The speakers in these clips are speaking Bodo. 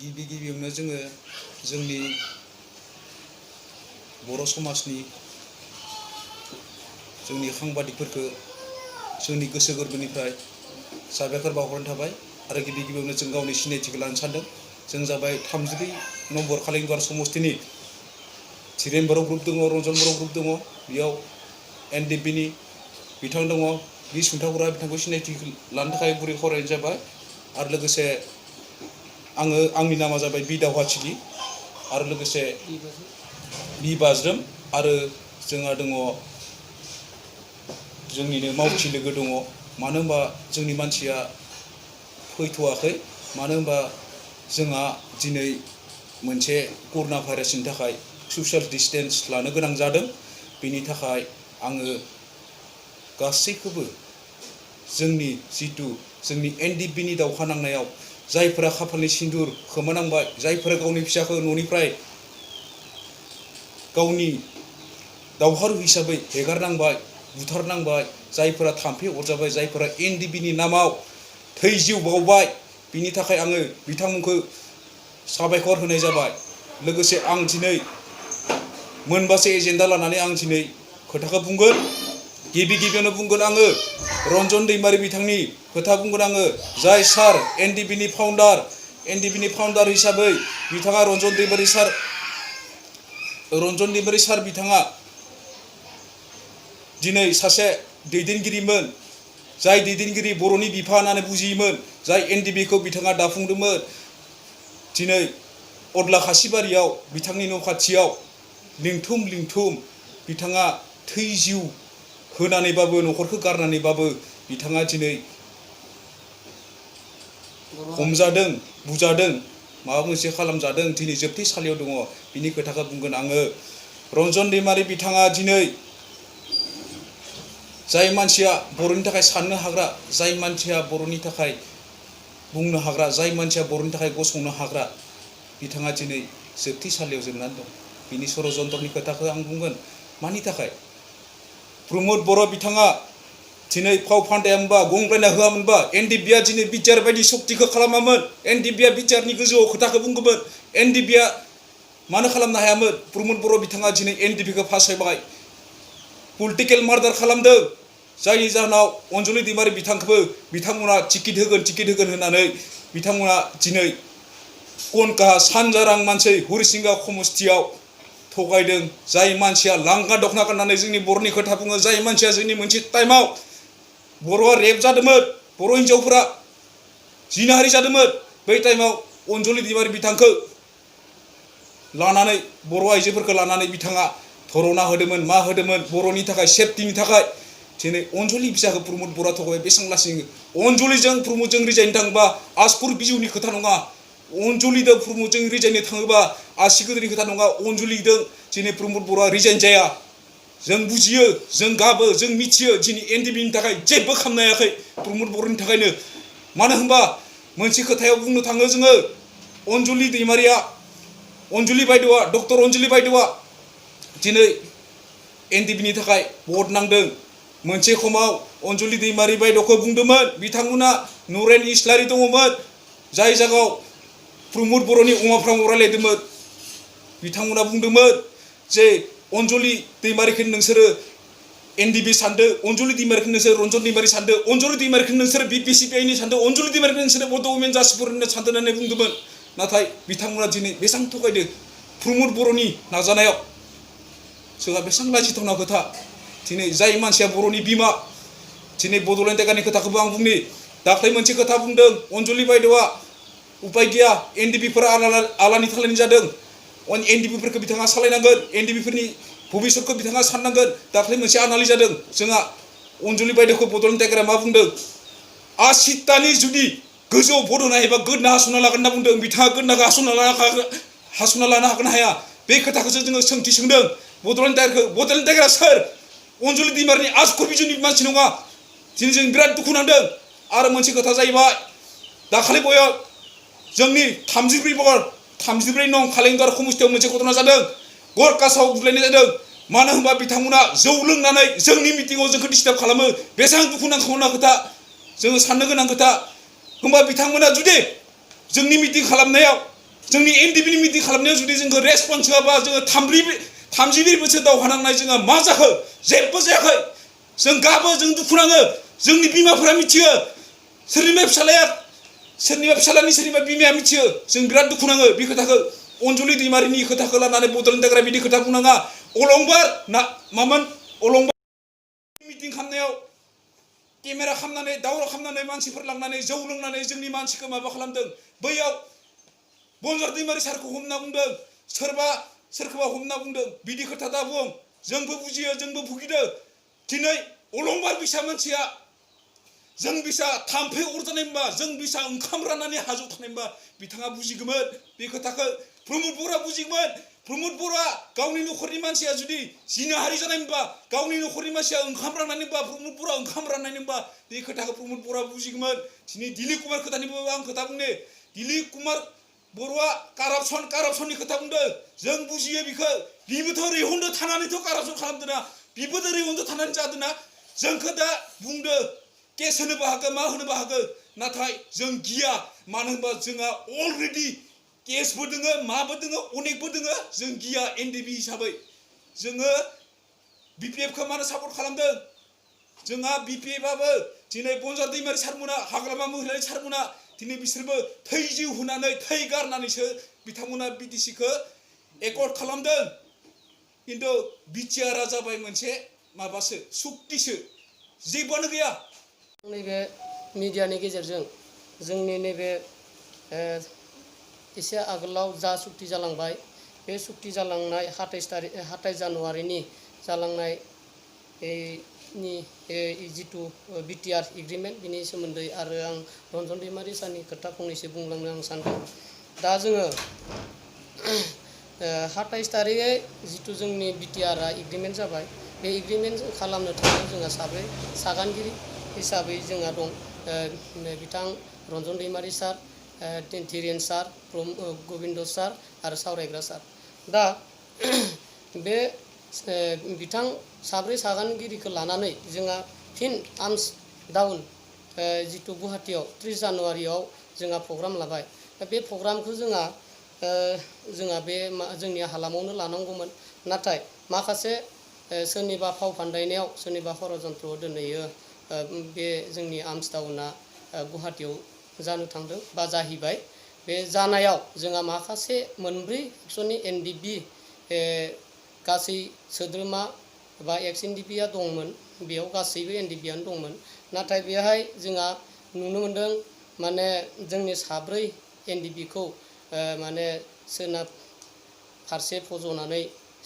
गिबियावनो जोङो जोंनि बर' समाजनि जोंनि सांबादिकफोरखौ जोंनि गोसो गोरबोनिफ्राय साबायखर बावहरनाय थाबाय आरो गिबियावनो जों गावनि सिनायथिखौ लानो सानदों। जों जाबाय 32 नम्बर खालिंगार समस्तिनि धीरेन बर' ग्रुप दङ, रन्जन बर' ग्रुप दङ, बेयाव एनडिपिनि बिथां दङ। बि सुंथाग्रा बिथांखौ सिनायथि लानो थाखाय गुरै खावलायनाय जाबाय। आरो लोगोसे आंनि नामा जाबाय बि दावहाथिलि आरो लोगोसे बि बाज्रोम आरो जोंहा दङ जोंनिनो मावथि लोगो दङ। मानो होनबा जोंनि मानसिया फैथ'वाखै, मानो होनबा जोंहा दिनै मोनसे कर'ना भाइरासनि थाखाय ससियेल डिस्टेन्स लानो गोनां जादों। बेनि थाखाय आङो गासैखौबो जोंनि जिथु जोंनि एनडिपिनि दावहा नांनायाव जायफोरा खाफालनि सिन्दुर खोमानांबाय, जायफोरा गावनि फिसाखौ न'निफ्राय गावनि दावहारु हिसाबै हेगारनांबाय, बुथारनांबाय, जायफोरा थाम्फै अरजाबाय, जायफोरा एनडिपिनि नामाव थै जिउ बावबाय, बिनि थाखाय आङो बिथांमोनखौ साबायखर होनाय जाबाय। लोगोसे आं दिनै मोनबासो एजेन्डा लानानै आं दिनै खोथाखौ बुंगोन। गिबियावनो बुंगोन आङो रन्जन दैमारि बिथांनि खोथा बुंगोन आङो, जाय सार एनडिपिनि फाउन्डार हिसाबै बिथाङा रन्जन दैमारि सार बिथाङा दिनै सासे दैदेनगिरिमोन, जाय दैदेनगिरि बर'नि बिफा होननानै बुजियोमोन, जाय एनडिपिखौ बिथाङा दाफुंदोंमोन। दिनै अदला खासिबारियाव बिथांनि न' खाथियाव लिंथुम बिथाङा थै जिउ होनानैबाबो न'खरखौ गारनानैबाबो बिथाङा दिनै हमजादों, बुजादों, माबा मोनसे खालामजादों, दिनै जोबथेसालियाव दङ। बिनि खोथाखौ बुंगोन आङो। रन्जन दैमारि बिथाङा दिनै जाय मानसिया बर'नि थाखाय साननो हाग्रा, जाय मानसिया बर'नि थाखाय बुंनो हाग्रा, जाय मानसिया बर'नि थाखाय गसंनो हाग्रा, बिथाङा दिनै जोबथेसालियाव जोबनानै दं। बिनि षड़यन्त्रनि खोथाखौ आं बुंगोन। मानि थाखाय प्रमद बर' बिथाङा दिनै फाव फान्दायामोनबा, गंग्लायना होआमोनबा, एनडिपिआ दिनै बिटिआर बायदि सक्तिखौ खालामामोन। एनडिपिआ बिटिआरनि गोजौआव खोथाखौ बुंगौमोन। एनडिपिआ मानो खालामनो हायामोन? प्रमद बर' बिथाङा दिनै एनडिपिखौ फासायबाय, पलिटिकेल मार्डार खालामदों। जायनि जाहोनाव अनजलि दैमारि बिथांखौबो बिथांमोना टिकेट होगोन होननानै बिथांमोना दिनै कनकाहा सानजारां मानसि हरिसिंगा समस्तियाव थगायदों। जाय मानसिया लांगा दखना गाननानै जोंनि बर'नि खोथा बुङो, जाय मानसिया जोंनि मोनसे टाइमाव बर'आ रेप जादोंमोन, बर' हिनजावफोरा जिनाहारि जादोंमोन, बै टाइमाव अनजलि दैमारि बिथांखौ लानानै, बर' आइजोफोरखौ लानानै बिथाङा धरना होदोंमोन, मा होदोंमोन, बर'नि थाखाय, सेफटिनि थाखाय। दिनै अनजलि फिसाखौ प्रमद बर'आ थगायबाय। बेसेबां लासै अनजलिजों प्रमदजों रिजायनो थाङोबा आसफुर बिजौनि खोथा नङा। अनजलिजों प्रमदजों रिजायनो थाङोबा आसि गोदोरनि खोथा नङा। अनजलिजों दिनै प्रमद बर'आ रिजाइन जाया। जों बुजियो, जों गाबो, जों मिथियो दिनै एनडिपिनि थाखाय जेबो खालामनो हायाखै प्रमद बर'नि थाखायनो। मानो होनबा मोनसे खोथायाव बुंनो थाङो जोङो, अनजलि दैमारिया, अनजलि बायद'आ, डक्टर अनजलि बायद'आ दिनै एनडिपिनि थाखाय भट नांदों। मोनसे समाव अनजलि दैमारि बायद'खौ बुंदोंमोन, बिथांमोना नरेन इस्लारि दङमोन, जाय जायगायाव प्रमद बर'नि अमाफ्रामाव रायलायदोंमोन। बिथांमोना बुंदोंमोन जे अनजलि दैमारिखौ नोंसोरो एनडिपि सानदो, अनजलि दैमारिखौ नोंसोर रन्जन दैमारि सानदो, अनजलि दैमारिखौ नोंसोर बिपिसिपिआइनि सानदो, अनजलि दैमारिखौ नोंसोर बड' उमेन जासिपुर होनना सानदो होननानै बुंदोंमोन। नाथाय बिथांमोना दिनै बेसेबां थगायदों प्रमद बर'नि नाजानायाव। जोंहा बेसेबां लाजिथावना खोथा। दिनै जाय मानसिया बर'नि बिमा, दिनै बड'लेण्ड जायगानि खोथाखौबो आं बुंनि। दाख्लै मोनसे खोथा बुंदों अनजलि बायद'आ, उपाय गैया, एनडिपिफोरा आलानि थालानि जादों, एनडिपिफोरखौ बिथाङा सालायनांगोन, एनडिपिफोरनि भबिसतखौ बिथाङा साननांगोन। दाख्लै मोनसे आनालि जादों जोंहा, अनजलि बायद'खौ बड'लेण्ड टाइगारा मा बुंदों? 80तानि जुदि गोजौआव भट होनो हायोबा गोदना हास'ना लागोन होनना बुंदों। बिथाङा गोदनाखौ हास'ना लानो हागोन ना हाया? बे खोथाखौसो जोङो सोंथि सोंदों बड'लेण्ड टाइगारखौ। बड'लेण्ड टाइगारा सोर? अनजलि दैमारिनि आसुखुर बिजौनि मानसि नङा। दिनै जों बिराद दुखु नांदों। आरो मोनसे खोथा जाहैबाय, दाखालि बयाव जोंनि 34 नं खालिंगार समस्तियाव मोनसे घटना जादों। गरकासाव बुलायनाय जादों। मानो होनबा बिथांमोना जौ लोंनानै जोंनि मिटिङाव जोंखौ डिस्टार्ब खालामो। बेसेबां दुखु नांथावना खोथा, जोङो साननो गोनां खोथा। होनबा बिथांमोना जुदि जोंनि मिटिं खालामनायाव जोंनि एनडिबिनि मिटिं खालामनायाव जुदि जोंखौ रेसपन्स होआबा जोङो 32 बोसोर दावहा नांनाय जोंहा मा जाखो जेबो जायाखै जों गाबो जों दुखु नाङो जोंनि बिमाफोरा मिथियो सोरनिबा फिसालानि सोरनिबा बिमाया मिथियो जों बिराद दुखु नाङो बे खोथाखौ अनजलि दैमारिनि खोथाखौ लानानै बड'लेण्ड दाग्रा बिदि खोथा बुंनाङा अलंबार ना मामोन अलंबार मिटिं खालामनायाव केमेरा खालामनानै दावराव खालामनानै मानसिफोर लांनानै जौ लोंनानै जोंनि मानसिखौ माबा खालामदों बैयाव बनजार दैमारि सारखौ हमना बुंदों सोरखौबा हमना बुंदों बिदि खोथा दा बुं जोंबो बुजियो जोंबो भुगिदों दिनै अलंबार बिसा मानसिया जों बिसा थाम्फै अरजानायमोनबा जों बिसा ओंखाम राननानै हाजोआव थानायमोनबा बिथाङा बुजिगौमोन बे खोथाखौ प्रमद बर'आ बुजिगौमोन प्रमद बर'आ गावनि न'खरनि मानसिया जुदि जिनाहारि जानायमोनबा गावनि न'खरनि मानसिया ओंखाम राननानैबा प्रमद बर'आ ओंखाम राननायमोनबा बे खोथाखौ प्रमद बर'आ बुजिगौमोन दिनै दिलीप कुमार खोथानिबो आं खोथा बुंनो दिलीप कुमार बर'आ कारापसननि खोथा बुंदों जों बुजियो बिखौ बिबोथ' रेहन्द थानानैथ' कारापसन खालामदोंना बिबोथ' रेहन्द थानानै जादोंना जोंखौ दा बुंदो केस होनोबो हागोन मा होनोबो हागोन नाथाय जों गिया मानो होनबा जोंहा अलरेडि केसबो दोङो माबो दोङो अनेकबो दोङो जों गिया एनडिबि हिसाबै जोङो बिपिएफखौ मानो सापर्ट खालामदों जोंहा बिपिएफआबो दिनै बनजार दैमारि सारमोना हाग्रामा महिलारि सारमोना दिनै बिसोरबो थै जिउ होनानै थै गारनानैसो बिथांमोना बिटिसिखौ एकर्ड खालामदों खिन्थु बिटिआरआ जाबाय मोनसे माबासो सुक्तिसो जेबोआनो गैया नैबे मिडियानि गेजेरजों जोंनि नैबे एसे आगोलाव जा सुक्ति जालांबाय बे सुक्ति जालांनाय 27 जानुवारिनि जालांनाय जिथु बिटिआर एग्रिमेन्ट बिनि सोमोन्दै आरो आं रन्जन दैमारि सारनि खोथा फंनैसो बुंलांनो आं सानदों दा जोङो 27 तारिखै जिथु जोंनि बिटिआरआ एग्रिमेन्ट जाबाय बे एग्रिमेन्ट खालामनो थाखाय जोंहा सागानगिरि हिसाबै जोंहा दं बिथां रन्जन दैमारि सार धीरेन सार गबिन्द सार आरो सावरायग्रा सार दा बे बिथां साब्रै सागानगिरिखौ लानानै जोंहा फिन आर्म्स डाउन जिथु गुवाहाटीयाव 30 जानुवारियाव जोंहा प्रग्राम लाबाय दा बे प्रग्रामखौ जोंहा बे जोंनि हालामावनो लानांगौमोन नाथाय माखासे सोरनिबा फाव फान्दायनायाव सोरनिबा षड़यन्त्रआव दिनैयो बे जोंनि आर्म्स डाउनआ गुवाहाटीयाव जानो थांदों बा जाहैबाय बे जानायाव जोंहा माखासे मोनब्रै एक्सननि एनडिबि गासै सोद्रोमा बा एक्स एनडिबिआ दंमोन बेयाव गासैबो एनडिबिआनो दंमोन नाथाय बेहाय जोंहा नुनो मोनदों माने जोंनि साब्रै एनडिबिखौ माने सोनाब फारसे फज'नानै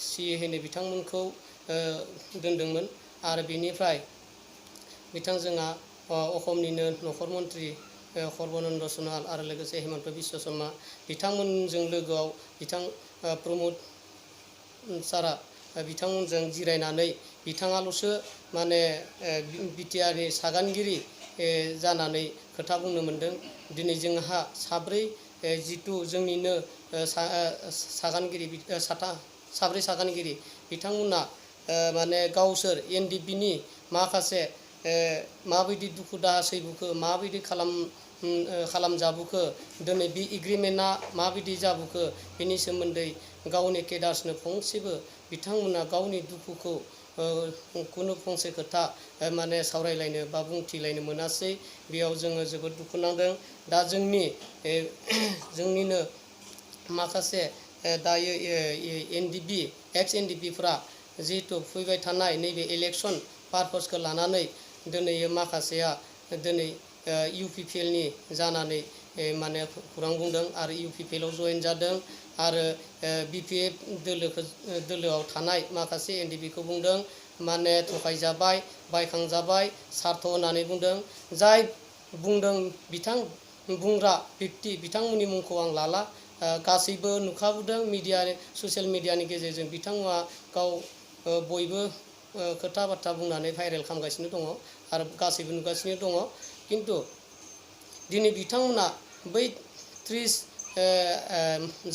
सिएहैनो बिथांमोनखौ दोनदोंमोन आरो बेनिफ्राय बिथां जोंहा अखमनिनो नखर मन्त्रि सर्बानन्द सन'वाल आरो लोगोसे हेमन्त बिश्व शर्मा बिथांमोनजों लोगोआव बिथां प्रमद सारा बिथांमोनजों जिरायनानै बिथाङाल'सो माने बिटिआरनि सागानगिरि जानानै खोथा बुंनो मोनदों दिनै जोंहा साब्रै जिथु जोंनिनो साब्रै सागानगिरि बिथांमोना माने गावसोर एनडिबिनि माखासे माबायदि दुखु दाहा सैबोखो माबायदि खालामजाबोखो दिनै बे एग्रिमेन्टआ माबायदि जाबोखो बेनि सोमोन्दै गावनि केडार्सनो फंसेबो बिथांमोना गावनि दुखुखौ खुनु फंसे खोथा माने सावरायलायनो बा बुंथिलायनो मोनासै बेयाव जोङो जोबोद दुखु नांदों दा जोंनिनो माखासे दायो एनडिबि एक्स एनडिबिफ्रा जिहेतु फैबाय थानाय नैबे इलेक्सन पारपसखौ लानानै दिनै माखासेया दिनै इउपिपिएलनि जानानै माने खौरां बुंदों आरो इउपिपिएलआव जयेन जादों आरो बिपिएफ दोलोआव थानाय माखासे एनडिबिखौ बुंदों माने थगायजाबाय बायखांजाबाय सार्थ होननानै बुंदों जाय बुंदों बिथां बुंग्रा व्यक्ति बिथांमोननि मुंखौ आं लाला गासैबो नुखाबोदों मिडिया ससियेल मिडियानि गेजेरजों बिथांमोना गाव बयबो खोथा बाथ्रा बुंनानै भाइरेल खालामगासिनो दङ आरो गासैबो नुगासिनो दङ किन्तु दिनै बिथांमोना बै 30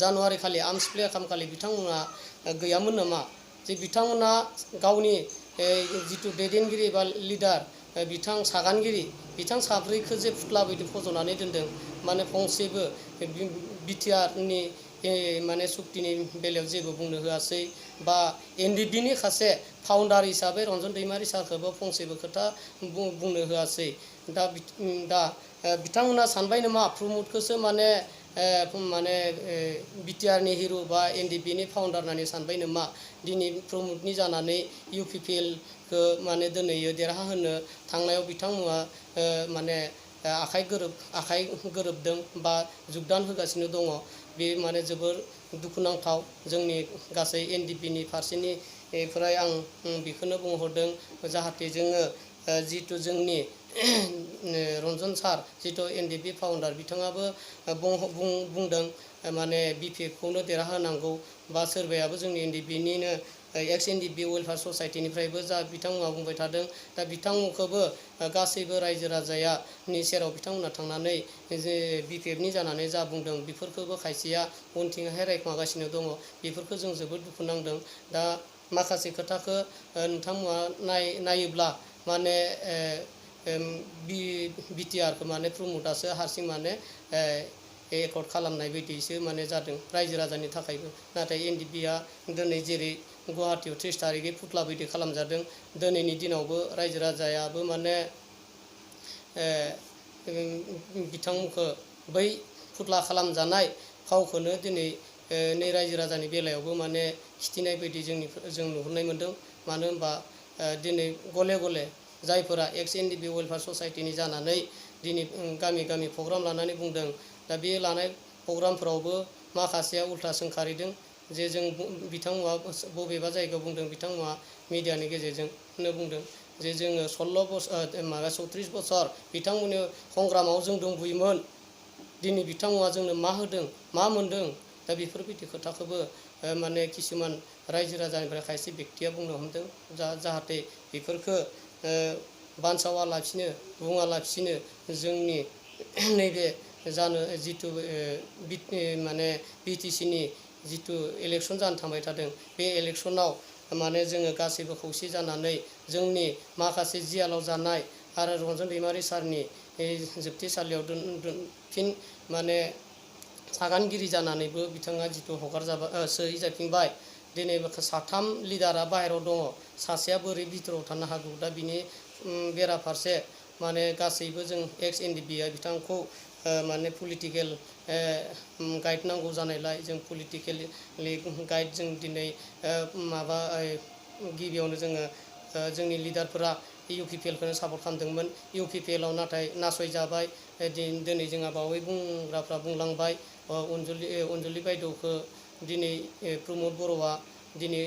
जानुवारि खालि आर्म्स प्ले खालामखालि बिथांमोना गैयामोन नामा जे बिथांमोना गावनि जिथु दैदेनगिरि बा लिडार बिथां सागानगिरि बिथां साब्रैखौ जे फुथ्ला बायदि फज'नानै दोनदों माने फंसेबो बिटिआरनि माने सुक्तिनि बेलायाव जेबो बुंनो होआसै बा एनडिपिनि सासे फाउन्डार हिसाबै रन्जन दैमारि सारखौबो फंसेबो खोथा बुंनो होआसै दा बिथांमोना सानबाय नामा प्रमदखौसो माने बिटिआरनि हिर' बा एनडिपिनि फाउन्डार होननानै सानबाय नामा दिनै प्रमदनि जानानै इउपिपिएलखौ माने दिनै देरहा होनो थांनायाव बिथांमोना माने आखाइ गोरोबदों बा जुगदान होगासिनो दङ बे माने जोबोर दुखुनांथाव जोंनि गासै एनडिपिनि फारसेनिफ्राय आं बेखौनो बुंहरदों जाहाथे जोङो जितु जोंनि रन्जन सार जितु एनडिपि फाउन्डार बिथाङाबो बुंदों माने बिपिएफखौनो देरहाहोनांगौ बा सोरबायाबो जोंनि एनडिपिनिनो एक्स एनडिपि वेलफेयार ससाइटिनिफ्रायबो जा बिथांमोना बुंबाय थादों दा बिथांमोनखौबो गासैबो रायजो राजानि सेराव बिथांमोना थांनानै जे बिपिएफनि जानानै जा बुंदों बेफोरखौबो खायसेया उनथिंहाय रायखुमागासिनो दङ बेफोरखौ जों जोबोद दुखु नांदों दा माखासे खोथाखौ नोंथांमोना नायोब्ला माने बिटिआरखौ माने प्रमदासो हारसिं माने एकर्ड खालामनाय बायदिसो माने जादों रायजो राजानि थाखायबो नाथाय एनडिपिआ दिनै जेरै गुवाहाटीयाव 30 तारिखै फुथ्ला बायदि खालामजादों दिनैनि दिनावबो रायजो राजायाबो माने बिथांमोनखौ बै फुथ्ला खालामजानाय फावखौनो दिनै नै रायजो राजानि बेलायावबो माने खिथिनाय बायदि जों नुहुरनाय मोन्दों मानो होनबा दिनै गले गले जायफोरा एक्स एनडिपि वेलफेयार ससाइटिनि जानानै दिनै गामि गामि प्रग्राम लानानै बुंदों दा बे लानाय प्रग्रामफोरावबो माखासेया उल्था सोंखारिदों जे जों बिथांमोना बबेबा जायगायाव बुंदों बिथांमोना मिडियानि गेजेरजोंनो बुंदों जे जोङो 36 बोसोर बिथांमोननि संग्रामाव जों दंबोयोमोन दिनै बिथांमोना जोंनो मा होदों मा मोन्दों दा बेफोरबायदि खोथाखौबो माने किसुमान रायजो राजानिफ्राय खायसे बेक्तिया बुंनो हमदों जाहाथे बेफोरखौ बानसावालासिनो बुङालासिनो जोंनि नैबे जितु माने बिटिसिनि जितु इलेक्सन जानो थांबाय थादों बे इलेक्सनाव माने जोङो गासैबो खौसे जानानै जोंनि माखासे जियालाव जानाय आरो रन्जन दैमारि सारनि जोबथेसालियाव फिन माने सागानगिरि जानानैबो बिथाङा जितु सहिजाफिनबाय दिनै साथाम लिडारा बाहेरायाव दङ सासेया बोरै भितराव थानो हागौ दा बिनि बेराफारसे माने गासैबो जों एक्स एनडिपिआ बिथांखौ माने पलिटिकेल गाइड नांगौ जानायलाय जों पलिटिकेलि गाइड जों दिनै माबा गिबियावनो जोङो जोंनि लिडारफोरा इउपिपिएलखौनो सापर्ट खालामदोंमोन इउपिपिएलआव नाथाय नासयजाबाय दिनै जोंहा बावै बुंग्राफ्रा बुंलांबाय अनजलि बायद'खौ दिनै प्रमद बर'आ दिनै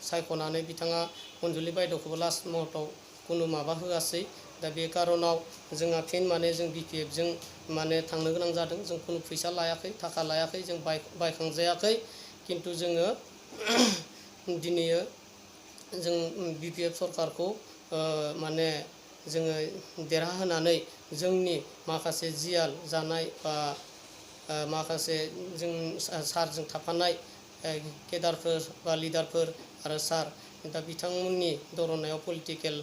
सायख'नानै बिथाङा अनजलि बायद'खौबो लास्ट महराव खुनु माबा होआसै दा बे कारनाव जोंहा फिन माने जों बिपिएफजों माने थांनो गोनां जादों जों खुनु फैसा लायाखै थाखा लायाखै जों बायखांजायाखै किन्तु जोङो दिनै जों बिपिएफ सरकारखौ माने जोङो देरहाहोनानै जोंनि माखासे जियाल जानाय बा माखासे जों सारजों थाफानाय केडारफोर बा लिडारफोर आरो सार दा बिथांमोननि दरनायाव पलिटिकेल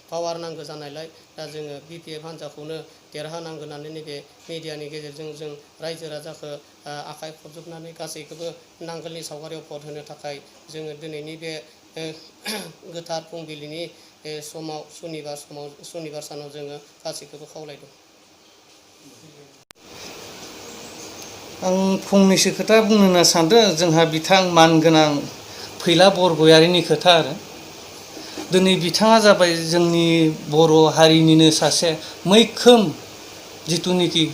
पावार नांगौ जानायलाय दा जोङो बिपिएफ हान्जाखौनो देरहानांगोन होननानै नैबे मिडियानि गेजेरजों जों रायजो राजाखौ आखाइ खबजोबनानै गासैखौबो नांगोलनि सावगारियाव भट होनो थाखाय जोङो दिनैनि बे गोथार फुंबिलिनि समाव सनिबार सानाव जोङो गासैखौबो खावलायदों। आं फंनैसो खोथा बुंनो होनना सानदों जोंहा बिथां मानगोनां फैला बरगयारिनि खोथा आरो दिनै बिथाङा जाबाय जोंनि बर' हारिनिनो सासे मैखोम जिथुनिखि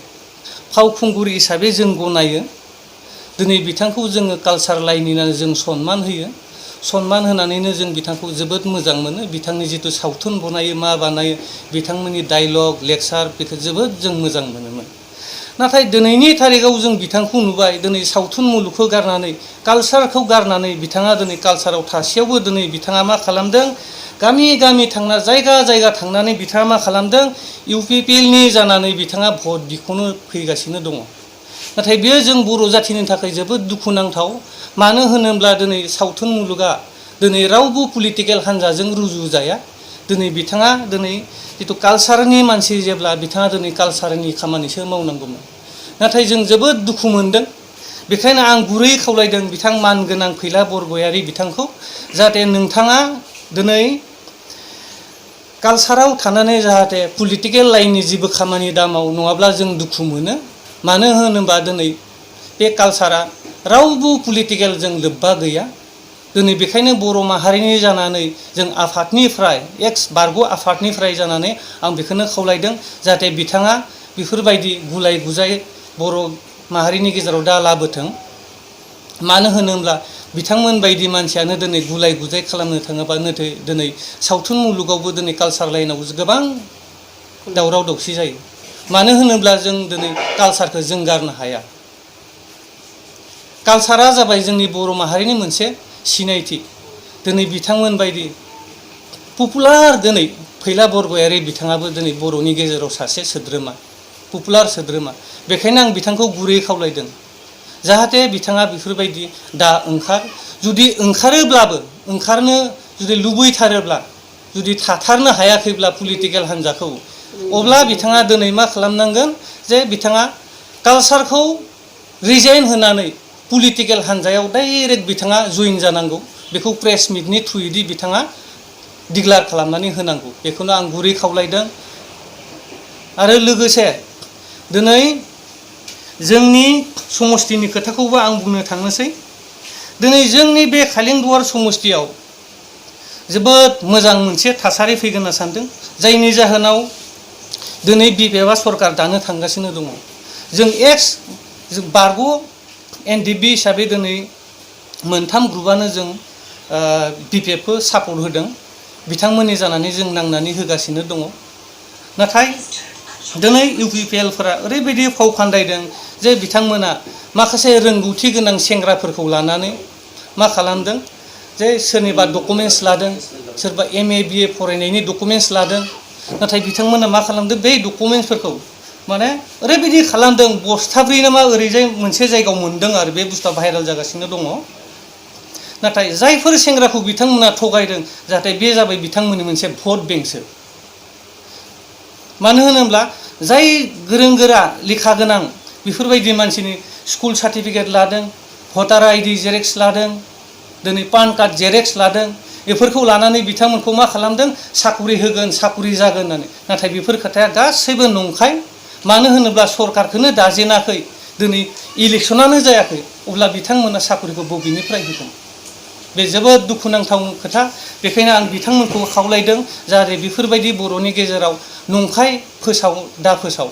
फावखुंगुर हिसाबै जों गनायो दिनै बिथांखौ जोङो कालचार लाइननिनो जों सनमान होयो सनमान होनानैनो जों बिथांखौ जोबोद मोजां मोनो बिथांनि जितु सावथुन बनायो मा बानायो बिथांमोननि डायलग लेक्सार बेखौ जोबोद जों मोजां मोनोमोन नाथाय दिनैनि थारिखआव जों बिथांखौ नुबाय दिनै सावथुन मुलुगखौ गारनानै कालचारखौ गारनानै बिथाङा दिनै कालचाराव थासेयावबो दिनै बिथाङा मा खालामदों गामि गामि थांना जायगा जायगा थांनानै बिथाङा मा खालामदों इउपिपिएलनि जानानै बिथाङा भट बिखौनो फैगासिनो दङ नाथाय बेयो जों बर' जाथिनि थाखाय जोबोद दुखुनांथाव मानो होनोब्ला दिनै सावथुन मुलुगा दिनै रावबो पलिटिकेल हान्जाजों रुजुजाया दिनै बिथाङा दिनै जितु कालसारनि मानसि जेब्ला बिथाङा दिनै कालसारनि खामानिसो मावनांगौमोन नाथाय जों जोबोद दुखु मोनदों बेखायनो आं गुरै खावलायदों बिथां मानगोनां फैला बरगयारी बिथांखौ जाहाथे नोंथाङा दिनै कालसाराव थानानै जाहाथे पलिटिकेल लाइननि जेबो खामानि दामाव नङाब्ला जों दुखु मोनो मानो होनोबा दिनै बे कालसारा रावबो पलिटिकेलजों लोब्बा गैया दिनै बेखायनो बर' माहारिनि जानानै जों आफादनिफ्राय एक्स बारग' आफादनिफ्राय जानानै आं बेखौनो खावलायदों जाहाथे बिथाङा बेफोरबायदि गुलाय गुजाय बर' माहारिनि गेजेराव दा लाबोथों मानो होनोब्ला बिथांमोन बायदि मानसियानो दिनै गुलाय गुजाय खालामनो थाङोबा दिनै सावथुन मुलुगावबो दिनै कालसार लाइनाव गोबां दावराव दावसि जायो मानो होनोब्ला जों दिनै कालसारखौ जों गारनो हाया कालसारा जाबाय जोंनि बर' माहारिनि मोनसे सिनायथि दिनै बिथांमोन बायदि पपुलार दिनै फैला बरगयारी बिथाङाबो दिनै बर'नि गेजेराव सासे सोद्रोमा पपुलार सोद्रोमा बेखायनो आं बिथांखौ गुरै खावलायदों जाहाथे बिथाङा बेफोरबायदि दा जुदि ओंखारोब्लाबो ओंखारनो जुदि लुबैथारोब्ला जुदि थाथारनो हायाखैब्ला पलिटिकेल हान्जाखौ अब्ला बिथाङा दिनै मा खालामनांगोन जे बिथाङा कालसारखौ रिजाइन होनानै पलिटिकेल हान्जायाव डाइरेक्ट बिथाङा जइन जानांगौ बेखौ प्रेस मिटनि थ्रुयै बिथाङा डिक्लेयार खालामनानै होनांगौ बेखौनो आं गुरै खावलायदों आरो लोगोसे दिनै जोंनि समष्टिनि खोथाखौबो आं बुंनो थांनोसै दिनै जोंनि बे खालिंदुवार समष्टियाव जोबोद मोजां मोनसे थासारि फैगोन होनना सानदों जायनि जाहोनाव दिनै बिपिएफआ सरकार दानो थांगासिनो दङ जों बारग' एनडिपि हिसाबै दिनै मोनथाम ग्रुपआनो जों बिपिएफखौ सापर्ट होदों बिथांमोननि जानानै जों नांनानै होगासिनो दङ नाथाय दिनै इउपिपिएलफोरा ओरैबायदि फाव फान्दायदों जे बिथांमोना माखासे रोंगौथि गोनां सेंग्राफोरखौ लानानै मा खालामदों जे सोरनिबा डकुमेन्टस लादों सोरबा एमए बिए फरायनायनि डकुमेन्टस लादों नाथाय बिथांमोना मा खालामदों बै डकुमेन्टसफोरखौ माने ओरैबायदि खालामदों बस्थाब्रै नामा ओरैजाय मोनसे जायगायाव मोन्दों आरो बे बुस्थुआ भाइरेल जागासिनो दङ नाथाय जायफोर सेंग्राखौ बिथांमोना थगायदों जाहाथे बे जाबाय बिथांमोननि मोनसे भट बेंकसो मानो होनोब्ला जाय गोरों गोरा लेखा गोनां बेफोरबायदि मानसिनि स्कुल सार्टिफिकेट लादों भटार आइडि जेरेक्स लादों दिनै पान कार्ड जेरेक्स लादों बेफोरखौ लानानै बिथांमोनखौ मा खालामदों साकरि होगोन साकरि जागोन होननानै नाथाय बेफोर खोथाया गासैबो नंखाय मानो होनोब्ला सरकारखौनो दाजेनाखै दिनै इलेक्सनानो जायाखै अब्ला बिथांमोना साकरिखौ बबेनिफ्राय होगोन बे जोबोद दुखुनांथाव खोथा बेखायनो आं बिथांमोनखौ खावलायदों जाहाथे बेफोरबायदि बर'नि गेजेराव नंखाय दा फोसाव